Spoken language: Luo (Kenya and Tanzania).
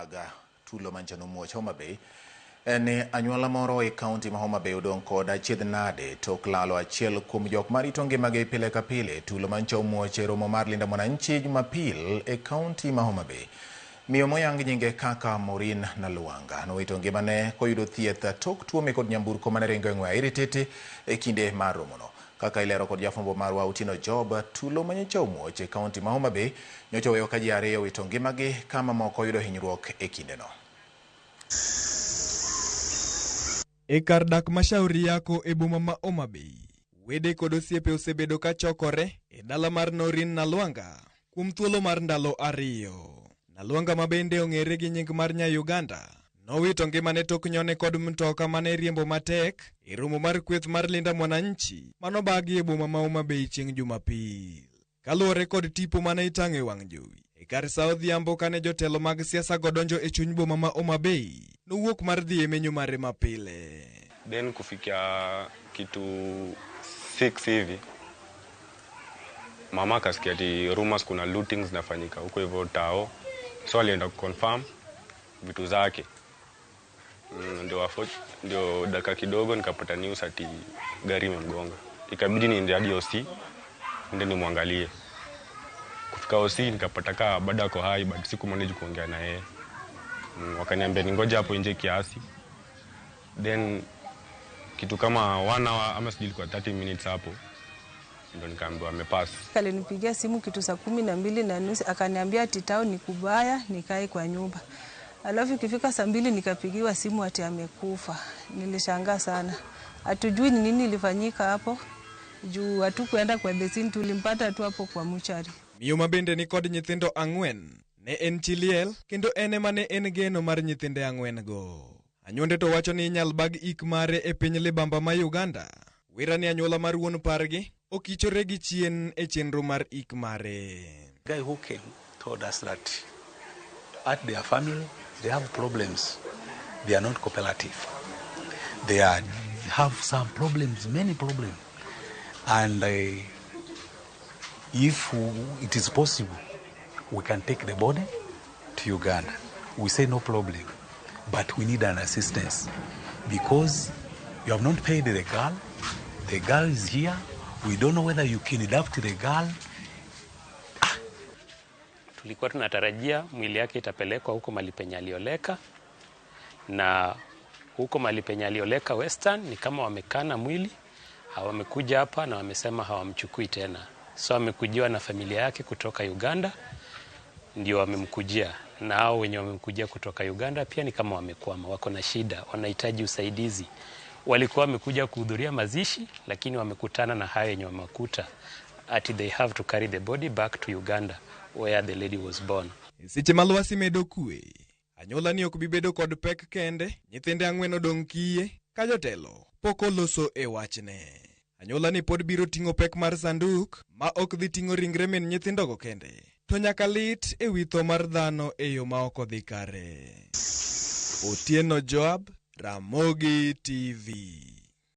mag tulo mancha nomuoch Homa Bay en ni anyuola moro e kaunti ma Homa Bay odong' kod achiedh nade tok lalo achiel kuom jok marito ngimagi pile ka pile tulo mancha omuoch e romo mar Linda Mwananchi Jumapil e kaunti ma Homa Bay. Miyo moyang nyinge kaka Maureen Naluwanga nowito ngimane koyudo thieth tok tuome kod nyamburko mane ringo e ng'we airititi e kinde mar romono. Kaka ilero kod jafwambo marwa Otieno Job, tulo manyocha omuoch e kaunti ma Homa Bay nyocha oweyo ka ji ariyo owito ngimagi ka mamoko oyudo hinyruok e kindeno. E kar dak ma Shauri Yako e boma ma Homa Bay, wede kod osiepe osebedo ka chokore e dala mar Norin Nalwanga kuom thuolo mar ndalo ariyo. Nalwanga ma bende ong'ere gi nying mar nya Uganda, nowito ngimane tok nyone kod mtoka mane riembo matek e romo mar kweth mar Linda Mwananchi manobagi e boma ma Homa Bay chieng' Jumapil. Kaluwore kod tipo mane itang'o e wang' jowi, e kar sa odhiambo kane jotelo mag siasa go donjo e chuny boma ma Homa Bay, nowuok mar dhi e menyo mare mapile. Then kufikia kitu 6 hivi mama akasikia ati rumors kuna lootings zinafanyika huko hivyo tao, so alienda kuconfirm vitu zake ndio dakika kidogo nikapata news ati gari imemgonga, ikabidi niende hadi OC ndio nimwangalie. Kufika OC nikapata kaa bado ako hai, but sikumanage kuongea na yeye. Wakaniambia ningoje hapo nje kiasi, then kitu kama 1 hour ama sijui ilikuwa 30 minutes hapo ndo nikaambiwa amepass. Alinipigia simu kitu saa 12:30 akaniambia ati town ni kubaya nikae kwa nyumba. Alafu ikifika saa 2 nikapigiwa simu ati amekufa. Nilishangaa sana. Hatujui ni nini ilifanyika hapo. Juu hatukuenda kwa the scene, tulimpata tu hapo kwa mochari. Miyo ma bende ni kod nyithindo 4 ne en chi liel kendo en ema ne en geno mar nyithinde 4 go. Anyuonde to wacho ni inyal bag ik mare e piny libamba ma Uganda. Wira ni anyuola mar wuon pargi okichore gi chien e chenro mar ik mare. The guy who came told us that at their family they have problems. They are not cooperative. They have some problems, many problems. And if it is possible, we can take the body to Uganda. We say no problem, but we need an assistance because you have not paid the girl. The girl is here. We don't know whether you kidnapped the girl. Tulikuwa tunatarajia mwili yake itapelekwa huko mahali penye alioleka, na huko mahali penye alioleka Western ni kama wamekana mwili, hawamekuja hapa na wamesema hawamchukui tena. So amekujiwa na familia yake kutoka Uganda, ndio wamemkujia, na hao wenye wamemkujia kutoka Uganda pia ni kama wamekwama, wako na shida, wanahitaji usaidizi. Walikuwa wamekuja kuhudhuria mazishi, lakini wamekutana na hayo yenye wamekuta, ati they have to carry the body back to Uganda where the lady was born. Seche ma lwasi medo kwe, anyuola ni ok bi bedo kod pek kende, nyithinde 4 odong' kiye ka jotelo pok oloso e wachne. Anyuola ni pod biro ting'o pek mar sanduk ma ok dhi ting'o ringre min nyithindogo kende, to nyaka lit e wi tho mar dhano e yo ma ok odhi kare. Otieno Joab, Ramogi TV.